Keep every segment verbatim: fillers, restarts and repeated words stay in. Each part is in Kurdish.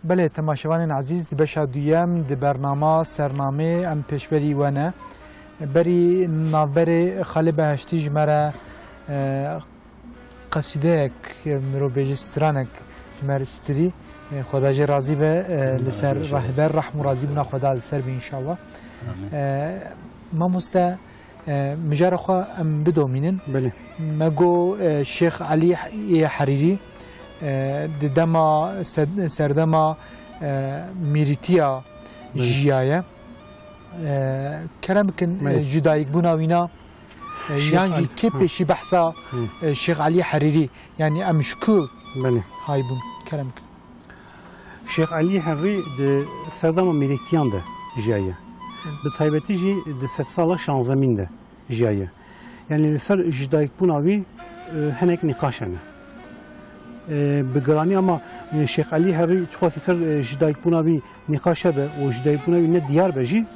Belê, temaşevanên ezîz, di beşa duyem di bernama Sernamê em pêşberî we ne. Berî navberê Xalê Beheştî ji me re, e, qesîdeyek, e, mirov bêje stranek ji me re stirî. E, Xweda jê razî be, e, li ser rehber rehm û razîbûna Xweda li ser be înşallah. Amîn. E, mamoste, E, mijara xwe em bidomînin. Belê. Me got, e, Şêx Elî Herîrî, e, di dema sed-, serdema, e, mîrîtiya Belê. jiyaye. E, kerem bikin, e, Belê. jidayîkbûna wîna, e, Şêx yan jî Elî, kê ha. pêşî behsa, Hı. e, Şêx Elî Herîrî, yanî em ji ku Belê. hay bûn? Kerem bikin. Şêx Elî Herrî di serdema mîrîktiyan de jiyaye. Hı. Bi taybetî jî di sedsala şanzemîn de jiyaye. Yanî li ser jidayîkbûna wî, e, hinek nîqaş hene. E, bi giranî ama, e, Şêx Elî Herrî çiqasî ser, e, jidayîkbûna wî nîqaş hebe û jidayîkbûna wî ne diyar be jî,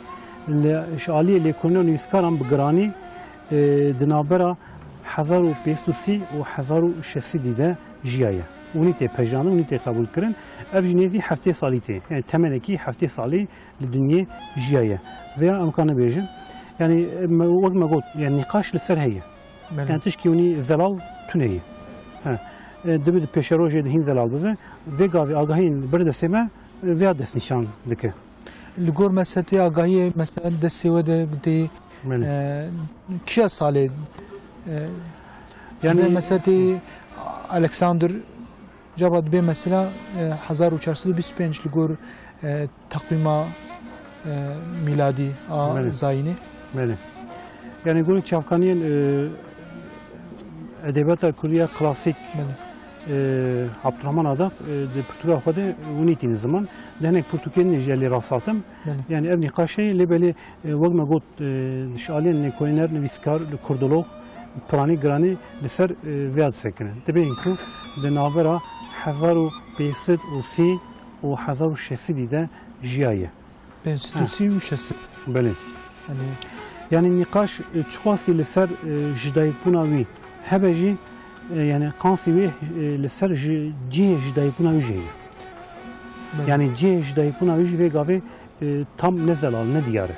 li, ji aliyê lêkolîna nivîskaran bi giranî, e, di navbera hezar û pênc sed û sî û hezar û şeş sed de jiyaye. Hûnî tê pejirandin, hûnî tê qebûlkirin. Ev jî nêzî heftê salî tê. Yanî temenekî heftê salî li dinyê jiyaye. Vêya em ka nibêjin. Yanî me, wek me got, yanî nîqaş li ser heye. Belê. Yanî tişkî hûnî zelal tune ye. He. E, dibe di pêşerojê de hîn zelal bibe. Vê gavê agahiyên bir destê me, e, vêya destnîşan dike. Li gor mesetê agahiyê, mesela destê we de gotê, Belê. e, kîja salê, e, Yanî dibê mesetê Alexander caba dibê mesela, e, hezar û çar sed û bîst û pênc li gor, e, teqwîma, e, mîladî a Belê. zayînê. Belê. Yanî gund çavkaniyên, e, edebiyata kurdî ya klasîk, Belê. e, Abdurrahman Adak, e, di pirtûka xwe de hûnî tîne ziman. Di hinek pirtûkên din jî lê rasthatim. Belê. Yanî ev nîqaş heye, lê belê, e, wek me got, e, ji aliyên lêkolîner, nivîskar, li kurdolog, piranî giranî li ser, e, vêya disekine. Dibên ku di navbera hezar û pênc sed û sî û hezar û şeş sed de jiyaye. Pênc sed û sî û şeş sed. Belê. Belê. Yanî nîqaş, e, çiqasî li ser, e, jidayîkbûna wî hebe jî, e, yanî qansî wê, e, li ser ji cihê jidayîkbûna wî jî heye. Belê. Yanî cihê jidayîkbûna wî jî vê gavê, e, tam ne zelal, ne diyar e.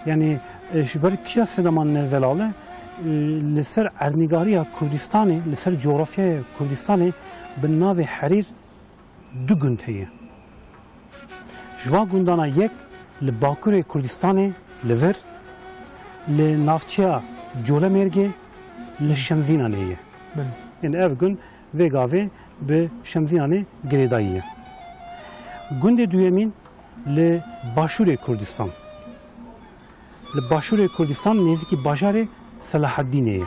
Yanî, e, ji ber kîja sedeman ne zelal e, e, li ser erdnîgariya Kurdistanê, li ser cografyaya Kurdistanê bi navê Herîr du gund heye. Ji van gundana yek li bakurê Kurdistanê li vir, li navçeya Colemêrgê li Şemzînanê ye. Belê. Yanî ev gund vê gavê bi Şemzînanê girêdayî ye. Gundê duyemîn li başûrê Kurdistan. Li başûrê Kurdistan nêzîkî bajarê Selahaddînê ye.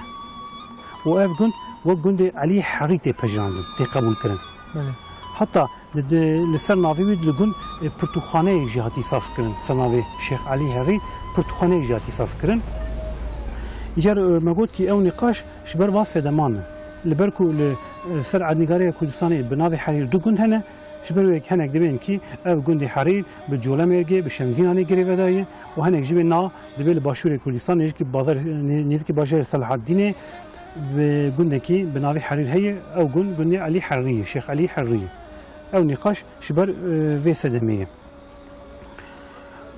Û ev gund wek gundê Elî Herî tê pejirandin, tê qebûlkirin. Belê. Heta li, di, li ser navê wî li gund, e, pirtûkxaneyek jî hatî sazkirin. Ser navê Şêx Elî Herî pirtûkxaneyek jî hatî sazkirin. Îcar, e, me got kî ew nîqaş ji ber van sedeman e. Li ber ku li, e, ser erdnîgariya Kurdistanê bi navê Herîr du gund hene, Ji ber wê hinek dibên kî ev gundê Herîr bi Colemêrgê, bi Şemzînanê girêvedaye û hinek jî bê na dibê li başûrê Kurdistanê, nêzîkî bazar-, nê-, nêzîkî bajarê Selahaddînê, bi gundekî bi navê Herîr heye. Ew gund gundê Elî Herrî ye, Şêx Elî Herrî ye. Ew nîqaş ji ber, e, vê sedemê ye.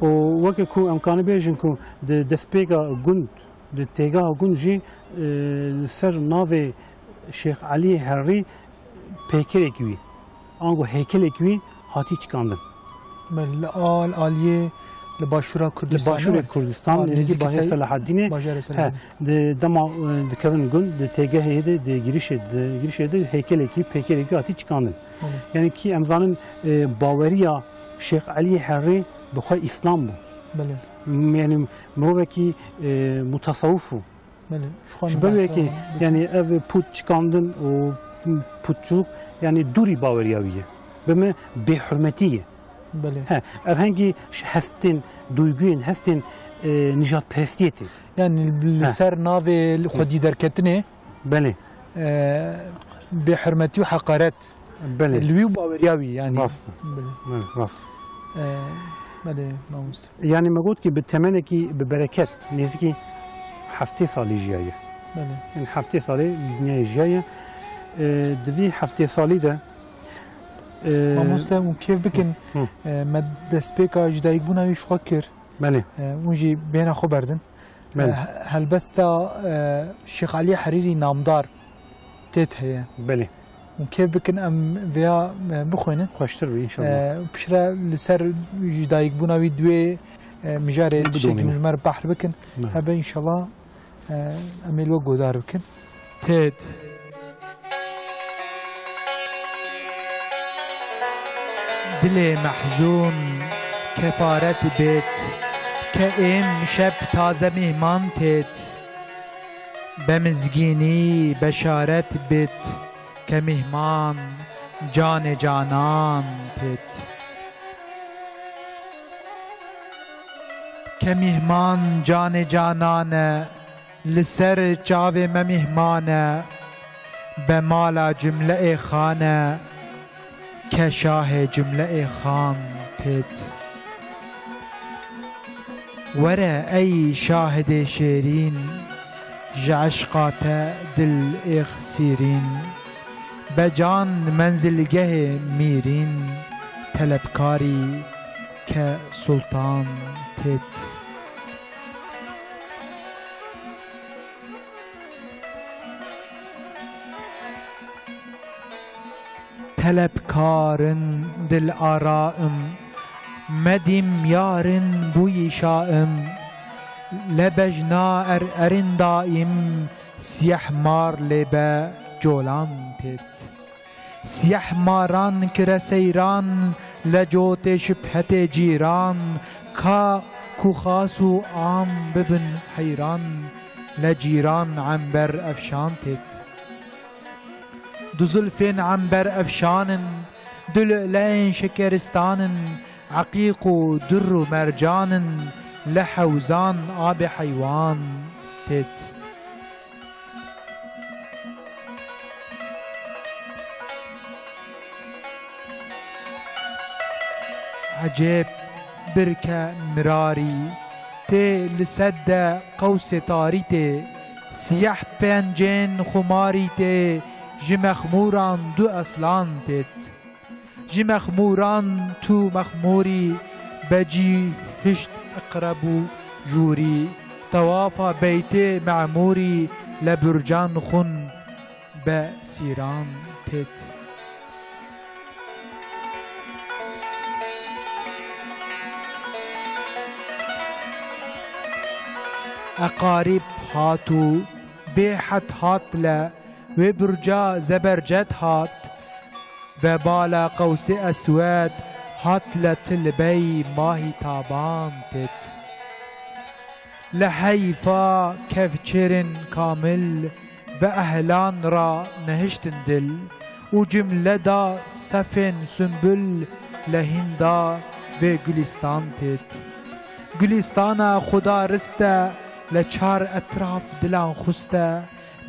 Û weke ku em kanî bêjin ku di destpêka gund, di têgeha gund jî, e, li ser navê Şêx Elî Herrî peykerek wî, ango heykelek wî hatî çikandin. Belê, li al aliyê, li başûra Li Kurdistanê başûrê me. Kurdistan, Ha, nêzîkî nêzîkî bahê Sel-, Selahaddînê. Bajarê He, Selahaddîn. Di dema, e, dikevin gund, di têgehê de, di girişê, di girişê de heykelekî, peykerekî hatî çikandin. Belê. Yanî kî em zanin, e, baweriya Şêx Elî Herrî bi xwe Îslam bû. Belê. M-, yanî mirovekî, e, mutasawif bû. Belê, ji xwe Ji ber wê yekê, yanî ev pût çikandin û pûtçuluk, yanî dûrî baweriya wî ye. Bi me bêhurmetî ye. Belê. He, ev hengî ji hestên, duyguyên, hestên, e, nijadperestiyê tê. Yanî li He. ser navê li xwedî derketinê, Belê. e, bêhurmetî û heqaret. Belê. Li wî û baweriya wî, yanî. Rast. Belê. Belê, rast. E, belê, mamoste. Yanî me got ki bi temenekî bi bereket, nêzîkî heftê salî jiyaye. Belê. Yanî heftê salî li dinyayê jiyaye. E, di vî heftê salî de Ee, Mamoste, hûn kêf bikin, hı. Ee, me destpêka ji dayikbûna wî ji xwe kir. Belê. Ee, hûn jî bêhna xwe berdin. Belê. Ee, he-, helbesta, ee, Şêx Elî Herîrî namdar têt heye. Belê. Hûn kêf bikin em vêya, ee, bixwînin. Xweştir bî, înşallah. Ee, piştre li ser ji dayikbûna wî di wê, ee, mijarê tiştekî ji me re behr bikin. Belê. Hebe înşallah. Em ê li we guhdar bikin. Têt. Dilê mehzûn kefaret bêt, ke êm şep taze mîhman têt. Be mizgînî beşaret bêt, ke mîhman canê canan têt. Ke mîhman canê canan e, li ser çavê me mîhman e, be mala cumleyê xan e, ke şahê cumleyê xan têt. Were ey şahidê şêrîn, ji eşqa te dil êx sîrîn. Be can menzilgehê mîrîn, telebkarî ke sultan têt. Telebkarin dil ara im, medîm yarin bûyî şa im. Le bejna er erin daîm, siyeh mar lê be colan têt. Siyeh maran kire seyran, le cotê şibhetê cîran, ka ku xas û am bibin heyran, le cîran ember efşan têt. Du zulfên ember efşan in, du luleyên şekeristan in, eqîq û dur û mercan in, le hewzan abê heywan têt. Ecêb birke mirarî tê, li sed de qewsê tarî tê, siyeh pencên xumarî tê, ji mexmûran du eslan têt. Ji mexmûran tu mexmûrî, becî hişt eqreb û jûrî, tewafa beytê memûrî, le burcan xun be sîran têt. Eqarîb hat û bêhed hat le, wê burca zeberced hat, vebala qewsê eswed hat le, tilbey mahî taban têt. Le heyfa kevçêrên kamil ve ehlan ra nehiştin dil û cimle da sefên sumbul le hinda vê gulîstan têt. Gulîstana xuda rist e, le çar etraf dilan xust e,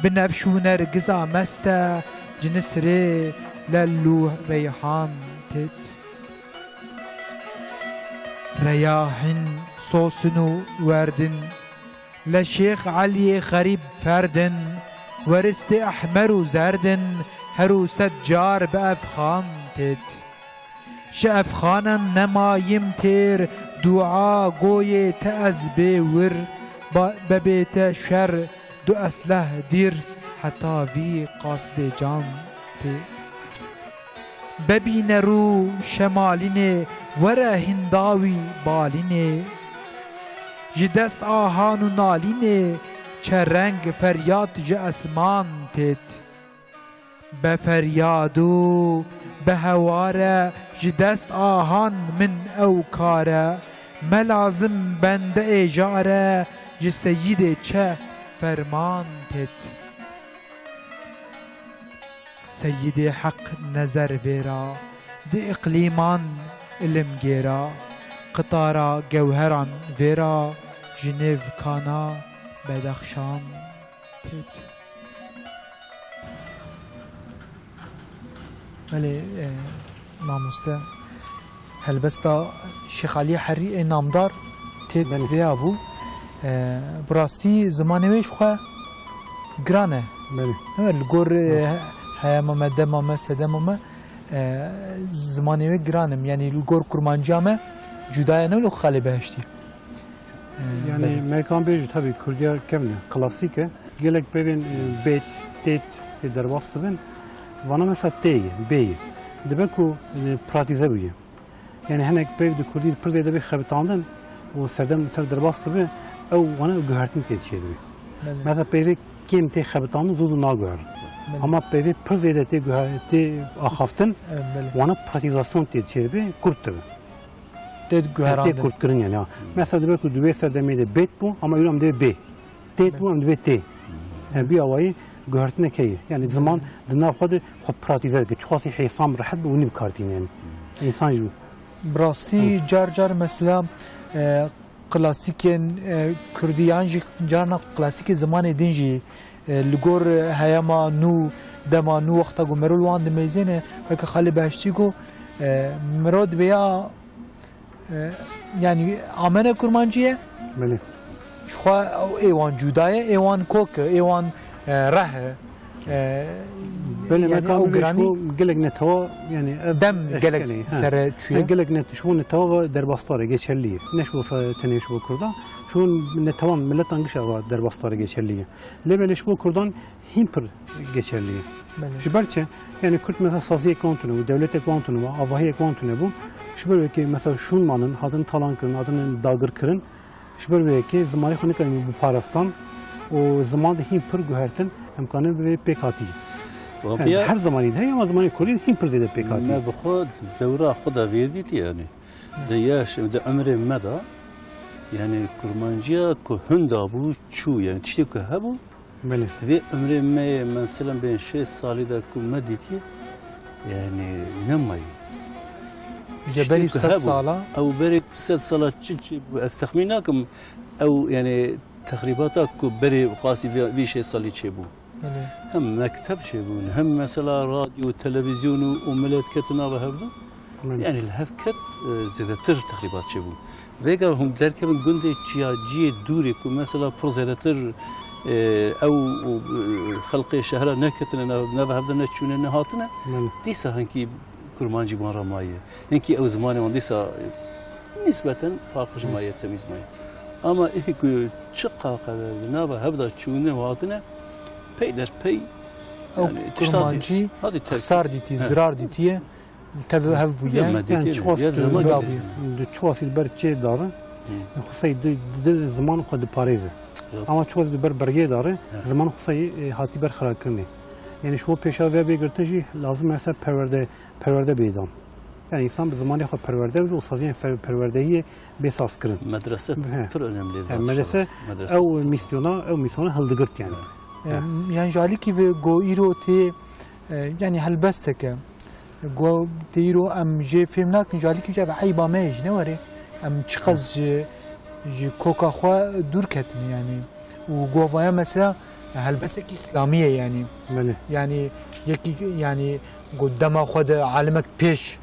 binevş û nergiza mest e, cinisrê le lû reyhan têt. Reyahîn sosin û werdin, le Şêx Eliyê xerîb ferdin, weristê ehmer û zerdin, her û sed car bi efxan têt. Ji efxanan nemayim têr, dua goyê te ez bê wir, ba-, bebê te şer du esleh dîr, heta vî qasdê can tê. Bebîne rû şemalînê, were hinda wî balînê. Ji dest ahan û nalînê, çereng feryad ji esman têt. Be feryad û be heware, ji dest ahan min ew kare. Me lazim bende êjare, ji seyîdê çe ferman têt. Seyîdê Heq nezer vêra, di iqlîman ilim gêra, qitara gewheran vêra, ji nêv kana Bedaxşan têt. Belê, e, mamoste. Helbesta Şêx Aliyê Herî ê namdar tê Belê. Vêya bû. E, bi rastî zimanê wê ji xwe giran e. Belê. Ne, li gor, e, Rast. He-, heyama me, dema me, sedema me, E, Zimanê wê giran im, yanî li gor kurmanciya me cuda ye, ne wilo Xalê Behiştî. E, Yani belê. Merkan bêjî tabii Kurdiya kevne, klasîk e. Gelek peyvên, e, bêt, têt tê derbas dibin. Vana mesela tê ye, bê ye. Dibe ku, e, pratîze bûye. Yani hinek peyv di Kurdî pir zêde bê xebitandin û serdem ser derbas dibe, ew wana guhertin tê çêdibe. Belê. Mesela peyvê kêm tê xebitandin zû zû naguherin. Belê. Ama peyvê pir zêde tê guher-, tê axaftin, E, belê. wana pratîzasyon tê çêdibe, kurt dibe. Tê Yani tê guherandin. kurtkirin yani, ha. Mesela dibe ku di wê serdemê de bêt bû, ama îro em dibê bê. Têt bû, em dibê tê. Yani bi awayî guhertinek heye. Yani ziman di nav xwe de xwe pratîze dike. Çiqasî hêsan rehet bi winî bi kar tîne yani. Însan jî. Bi rastî car car mesela, e, klasîkên, e, kurdî yan jî carna klasîkê zimanê din jî, e, li gor, e, heyama nû, dema nû wexta ku mero li wan dimeyzêne, weke Xalê Behiştî got, e, mero divêya E, yanî amene kurmancî ye. Belê. Ji xwe ew ê wan cuda ye, ê wan kok e, ê wan, e, reh e. E, Belê, yanî me ew kamil giranî ji bo gelek netewa, yani ev Dem eşkenê, gelek he. sere çûye. He, gelek net-, ji bo netewa ve derbasdar e, geçerli ye. Ne ji bo sa-, tenê ji bo Kurdan. Ji bo netewan, miletan gişa ve derbasdar e, geçerli ye. Lê belê ji bo Kurdan hîn pir geçerli ye. Belê. Ji ber çi? Yani Kurd mesela saziyek wan tune bû, dewletek wan tune bû, avahiyek wan tune bû. Ji ber wê ki mesela şûn manin, hatin talan kirin, hatin dagir kirin. Ji ber wê ki zimanê xwe nikarin biparastan û ziman de hîn pir guhertin, em kanin bi vê pêk hatî. Yani Waqiya her zamanî de heye ama zimanê Kurdî hîn pir zêde pêk hatî. Me bi xwe dewra xwe de vê dîtî yani. Di yaş, di umrê me de yani kurmanciya ku hinda bû, çû yani tiştê ku hebû, Belê. Di vê umrê me yê, mesela bên şêst salî de ku me dîtiye, yani nemaye. Ji berî Tiştê ku sed hebû, sala? Ew berê sed sala çi çêbû, ez texmîn nakim, ew yani texrîbata ku berê qasî vî, vî şêst salî çêbû. Belê. Hem mekteb çêbûn, hem mesela radyo, televîzyon û, û milet ketin nava hevdu. Belê. Yani li hev ket, e, zêdetir texrîbat çêbûn. Vêga hûn derkevin gundê çiya ciyê dûrê ku mesela pir zêdetir, e, ew û, e, xelqê şehra neketine, nav, nav hevde neçûne, nehatine. Belê. Dîsa hinkî kurmancî wan re maye. Hinkî ew zimanê wan dîsa, e, nisbeten paqij maye, temîz maye. Ama ê ku çi qaqe de nava hevda çûne û hatine, pey der pey, Ew yani, tişta kurmancî hatî terk. Xisar dîtî, He. zirar dîtiye. Li tev hev bûye. Ya me dikê Yani, ne, çiqas ya tu zaman da bûye. Tu çiqasî li ber çê dare, Hı. xwe sey di, di, di ziman xwe diparêze. Rast. Ama çiqasî tu ber bergê dare, Hı. ziman xwe sey, e, hatî ber xirakirinê. Yani, ji bo pêşa vê bê girtin jî lazim e ser perwerde, perwerde bê dan. Yani, însan bi zimanê xwe perwerde bibe û saziyên fe-, perwerdehiyê bê sazkirin. Medrese He. pir önemli. He, medrese Medrese ew pir misyona, ew misyona hildigirt yani. He. Em, yani, ji alîkî ve go îro tê, e, yani, helbesteke. Go tê îro em jê fêm nakin, ji alîkî ev eyba me ye jî ne were. Em çiqas ji, ji koka xwe dûr ketin yani. Û govaya mesela helbestekî îslamî ye yani. Belê. Yani yekî yani go dema xwe de alimek pêş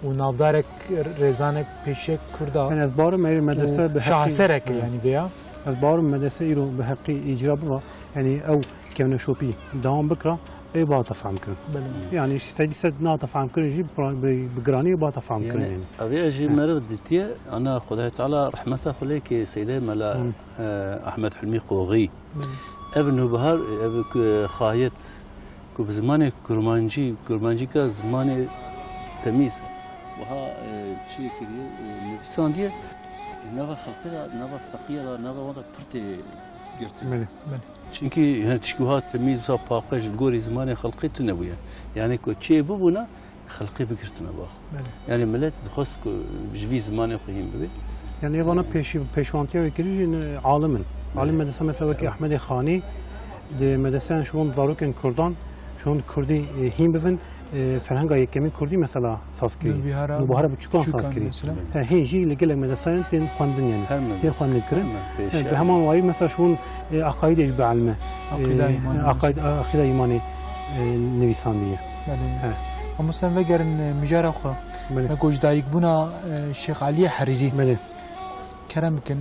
û navdarek rêzanek pêşek Kurda Yani ez barim êrî û medrese bi heqî şaheserek e Hı. yani vêya. Ez barim medrese îro bi heqî îcra biva. Yani ew kevneşopî dewam bikira. Ê bata fehm kirin. Belê. Yani, sedî sed nata fehm kirin jî bi, bi, bi giranî bata fehm kirin Yani, yani. Ev ê jî He. meriv ditiye, ana Xwedayê Teala rehmeta xwe lê ke Seydê Mela, Hı. e, Ahmed Hilmî Qoxî. Belê. Ev nûbihar, ev ku xayet, ku bi zimanê kurmancî, kurmancîka zimanê temîz. Wiha, e, çi kiriye, e, nivîsandiye, nava xelkê de, nava feqiya de, nava wan de pir tê girtin. Belê. Belê. Çimkî, yani, tişkî wiha temîz, wiha paqij li gorî zimanê xelkê tune bûye. Yani, ku çê bibûna, xelkê bigirtine ba xwe. Belê. Yani, milet dixwest ku ji vî zimanê xwe hîn bibe. Yani, êvana pêşî-, pêşwantiya wê kirî jî, ne, alim in. Alim Belê. medrese, mesela, wekî Ehmedê Xanî, di medreseyan ji wan zarokên Kurdan, ji wan Kurdî, e, hîn bibin, e, ferhenga yekemîn Kurdî mesela saz kirî. Nûbihara Nûbihara biçûkan saz kirî. mesela. He, hê jî li gelek medresayan tên xwendin yani. Her Tên medrese. xwendin kirin. Her me He, bi pêşiya. heman wayî mesela ji wan, e, aqayîdê ji bi elme, e, Aqîda îmanê. aqayd-, aqîda îmanê, e, nivîsandiye. Belê. He. Hemû sen vegerin, e, mijara xwe. Belê. Me got ji dayikbûna, e, Şêx Eliyê Herîrî. Belê. Kerem bikin,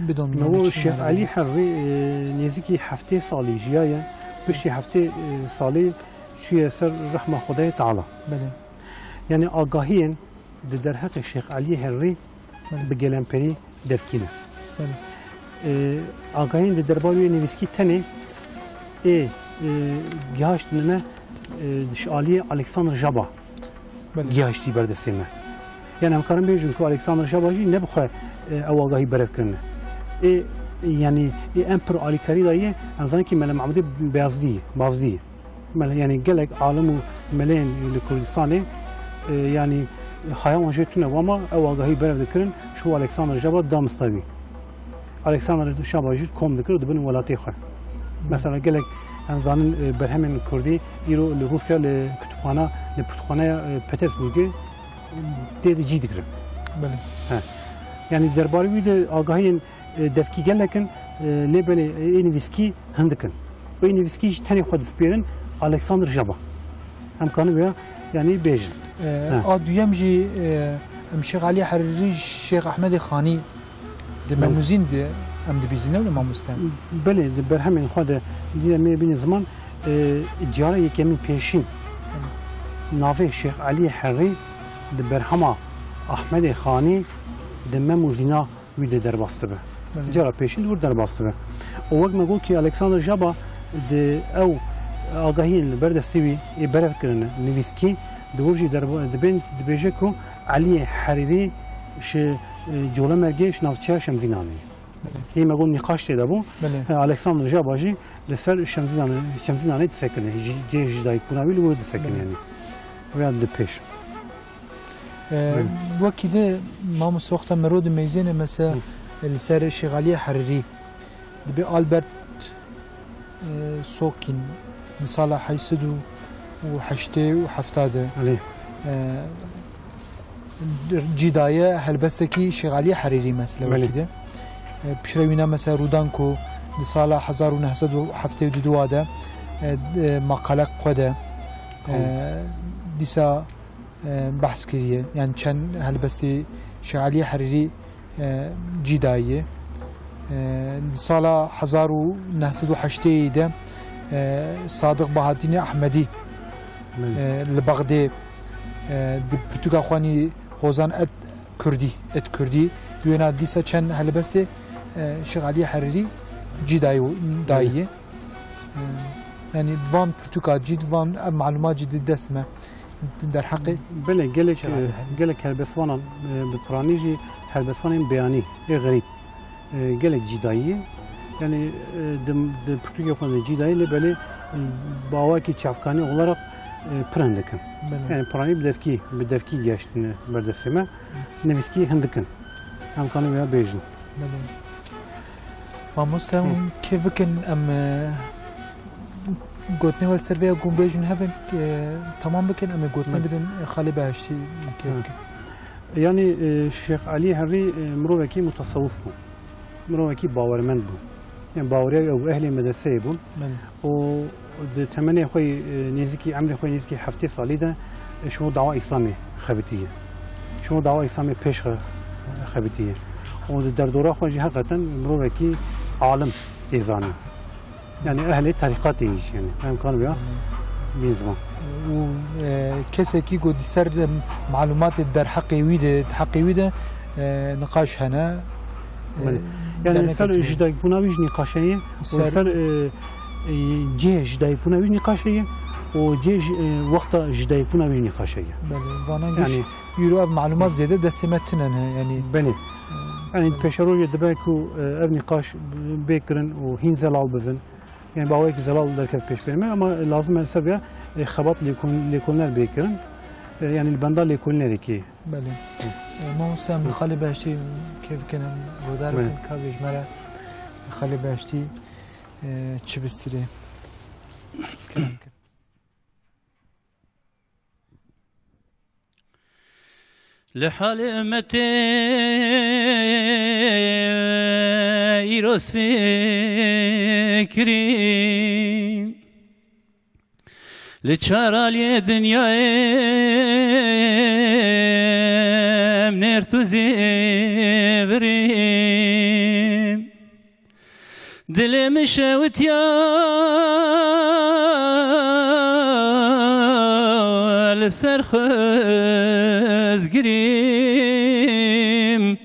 bidon Me got Şêx Elî Herrî, e, nêzîkî heftê salî jiyaye, piştî heftê, e, salî çûye ser rehma Xwedayê Teala. Belê. Yanî agahiyên di derheqê Şêx Eliyê Herrî Belê. bi gelemperî devkî ne. Belê. E, agahiyên di derbarê wê nivîskî tenê ê, e, gihaştine me, e, ji aliyê Alexander Jaba Belê. gihaştî berdestê me. Yani em karin bêjin ku Alexander Jaba jî ne bi xwe, e, ew agahî berev kirine. Ê, yani, ê em pir alîkarî dayê, em zanin ki Mele Mahmudê Beyazdî, Bazdî. Mele, yani gelek alim û meleyên li Kurdistanê, e, yani haya wan jê tune bû ama ew agahî berev dikirin, şu Alexander Jaba damistayî. Alexander Jaba jî kom dikir û dibin welatê xwe. Mesela gelek em zanin, e, berhemên Kurdî îro li Rûsya li kutubxana, li pirtûkxaneya, e, Petersburgê tê de cî digirin. Belê. He. Yani derbarê wî de agahiyên, e, devkî gelek in, e, lê belê, e, ê nivîskî hindik in. Ê nivîskî jî tenê xwe dispêrin Alexander Jaba. Em kanin vêya, yani bêjin. E, He. A duyem jî, e, em Şêx Elî Herîrî, Şêx Ehmedê Xanî di Belê. Memûzîn de em dibîzînin, ne mamoste? Belê, di berhemên xwe de dî em ê bînin ziman, e, cara yekemîn pêşîn navê Şêx Elî Herî di berhema Ahmedê Xanî di Memûzîna wî de derbas dibe. Belê. Cara pêşîn di wir derbas dibe. Û wek me got ki Alexander Jaba di ew agahiyên li ber destê wî ê berev kirine nivîskî, di wir jî derba-, dibên, dibêje ku Eliyê Herîrî ji, e, Colemêrgê ji navçeya Şemzînanê. Belê. Tê me got nîqaş tê de bû. Belê. E, Alexander Jaba jî li ser Şemzînanê, Şemzînanê disekine. Jî, cihê ji dayikbûna wî li wir disekine Belê. yani. Vêya di pêş. E, Belê. Wekî de mamoste wexta mero di meyzêne mese Hı. li ser Şêx Eliyê Herîrî. Dibe Albert, e, Sokîn di sala heyt sed û heştê û hefta de, Belê. e, cî daye helbestekî Şêx Elî Herîrî mesle Belê. wekî de. E, piştre wîna mesela Rûdanko di sala hezar û neh sed û heftê û du de, e, e, maqalek xwe de, e, Tamam. dîsa, e, behs kiriye. Yani çend helbestî Şêx Elî Herîrî e, cî daye. E, di sala hezar û neh sed û heştê de, e, Sadiq Bahattinê Ahmedî, Belê. e, li Bexdê, e, di pirtûka xwe nî Hozan et Kurdî, et Kurdî, di wêna dîsa çend helbestê, e, Şêx Elî Herîrî cî daye, daye. Belê. E, yani di van pirtûka cî, di van ev malûmat cî di dest me. Di derheqê Belê, gelek, Şêx Elî e, Herîrî. gelek helbestvanan, e, bi piranî jî helbestvanên beyanî, ê xerîb, e, gelek cî dayî ye. Yani, e, di, di pirtûkê xwe de cî dayî, lê belê, e, bi awakî çavkanî olarak, e, pir hindik in. Belê. Yani piranî bi devkî, bi devkî geştine berdestê me. Nivîskî hindik in. Em kanin vêya bêjin. Belê. Mamoste, Hı. hûn kêf bikin, em, e, gotinê we ser vê ya ku bêjin hebin, e, temam bikin, em ê gotinê Belê. bidin, e, Xalê Behiştî kêf Hı. bikin. Yani, e, Şêx Elî Herrî, e, mirovekî mutasewwif bû. Mirovekî bawermend bû. Yani baweriya ew ehlê medreseyê bûn. Belê. Û di temenê xwe, e, nêzîkî, emrê xwe nêzîkî heftê salî de, e, şû dawa Îslamê xebitiye. Şû dawa Îslamê pêş xe-, xebitiye. Û di derdora xwe jî heqeten mirovekî alim tê zanîn. Yani ehlê terîqatê jî yani. Em kan vêya bîn ziman. Û, e, kesekî ku di ser de malûmatê derheqê wî de, heqê wî de, e, niqaş hene. E, Belê. Yani demeke ser tune. ji dayikbûna wî jî nîqaş heye. Û Ser ser, e, e, cihê ji dayikbûna wî jî nîqaş heye. Û cihê ji, e, wexta ji dayikbûna wî jî nîqaş heye. Belê. Vanan Yani giş îro ev malûmat zêde destê me tune ne. Yani, Belê. e, Yani belê. pêşerojê dibe ku, e, ev nîqaş bê kirin û hîn zelal bibin. Yani bi awayekî zelal derkev pêşberî me, ama lazim e li ser vê, e, xebat lêkolîn-, lêkolîner bê kirin. E, yani li benda lêkolînerekî. Belê. Hı. E, mamoste, em li Xalê Behiştî kêf bikin, em godar Belê. bikin, ka bêj me re Xalê Behiştî, e, çi bistirê. Kerem kir. Li halê me tê îroz fikirî. Li çar aliyê dinyayê em nêrt û zêvirî. Dilê min şewitiya Ser xizgirîm,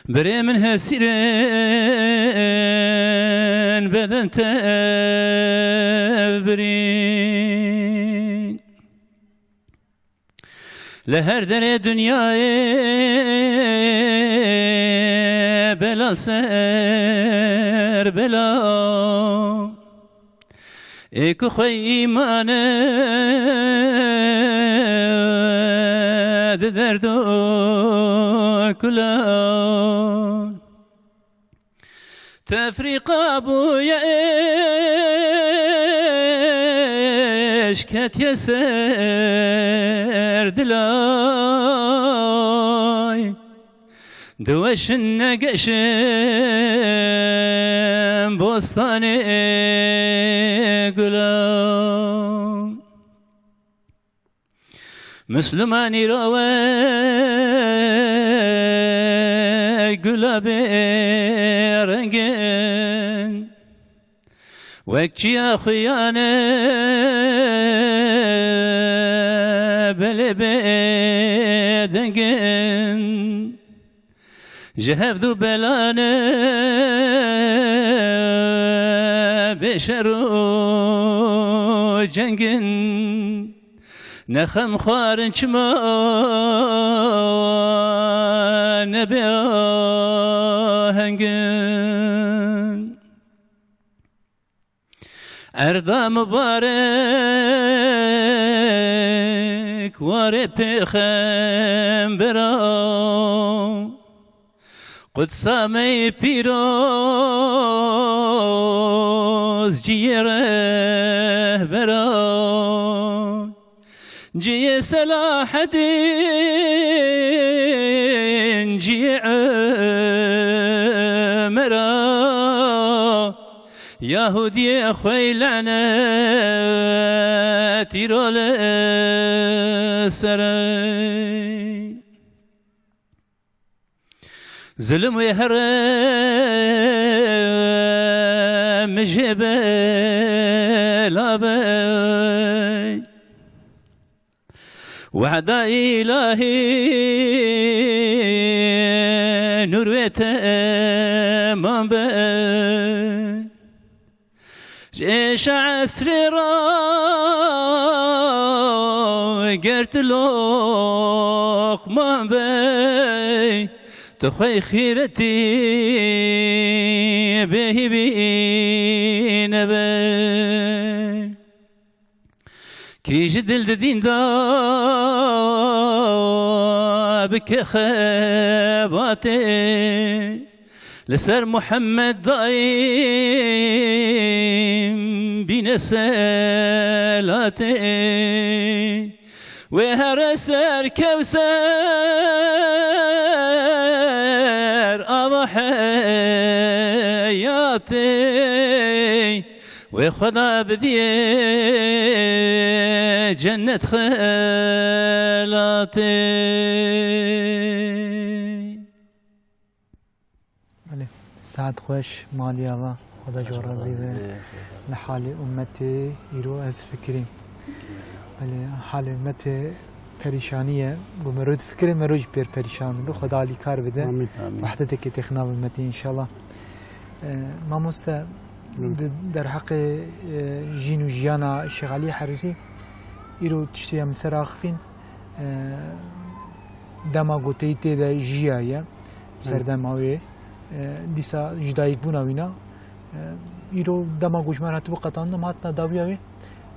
birê min hesîrên beden tevbirîn. Li her derê dinyayê bela ser bela. Ê ku xwe îmane di derdo kula. Tefrîqa bûye êş ketiye ser dilay. Diweşin negeşin bostanê gula. Mislimanî ra we gula bê rengin. Wek çiya xuyane belê bê dengin. Ji hevdu belane bê şer û cengin. Ne xem xwarin çima nebê ahengin. Erda mubarek warê pêxembera. Qudsa me yê pîroz ciyê rehbera. Ciyê Selahedîn, ciyê Emera. Yahudiyê xwey lenet îro li serey. Zulm wê here min jê bela bey. Wehda îlahî nûr wê temam bey. Ji êşa esrê re ger tu loqman bey, tu xwey xîretî bêhîvî nebey. Kî ji dil di dîn de bike xebatê, li ser Muhammed daîm bîne selatê. Wê here ser Kewser ava heyatê. Wê Xweda bidiyê cennet xelatê. Belê, saet xweş, malî ava, Xweda ji we razî be. Li halê ummetê îro ez fikirîm. Belê, halê ummetê perîşanî ye. Ku mero difikire, mero jî pêr perîşan dibe. Xweda alîkar bide. Amîn. Amîn. Wehdetekê têxine ummetê înşallah. E, mamoste, Hı. di derheqê, e, jîn û jiyana Şêx Elî Herîrî îro tiştê em li ser axifîn, e, dema goteyî tê de jiyaye, Hı. serdema wê, e, dîsa ji dayikbûna wîna, e, îro dema ku ji me re hatibû qetandin, em hatina dawiya wê.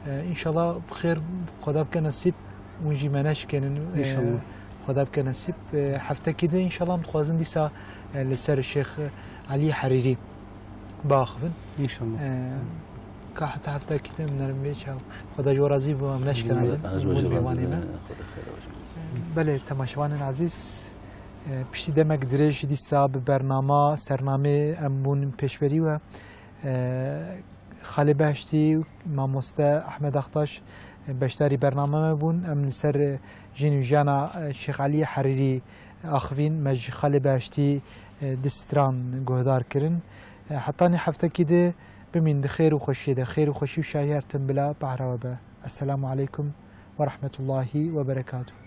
E, înşallah bi xêr, Xweda bike nesîb, hûn jî me neşkênin. E, Înşallah. Xweda bike nesîb. E, heftekî di înşallah em dixwazin dîsa, e, li ser Şêx Elî Herîrî biaxivin. Înşallah. E, ka heta heftekî di em nerin vê çaw. Xweda ji we razî bo, em neşkênin. Xweda ji we Hûn razî mêvanê be. me. Xweda xêr we ji we. Belê, temaşevanên ezîz, e, piştî demek dirêj dîsa bi bernama, sernamê em bûn pêşberî we. E, Xalê Behiştî û mamoste Ehmed Aktaş, e, beşdarî bername me bûn. Em li ser, e, jin û jiyana, e, Şêx Elî Herîrî axivîn. Me ji Xalê Behiştî, e, di stran guhdar kirin. E, hetanî heftekî di bimîn di xêr û xweşiyê de. Xêr û xweşî û şahî her tim bila behra we be. Esselamu aleykum. ve rahmetullahi ve berekatuhu.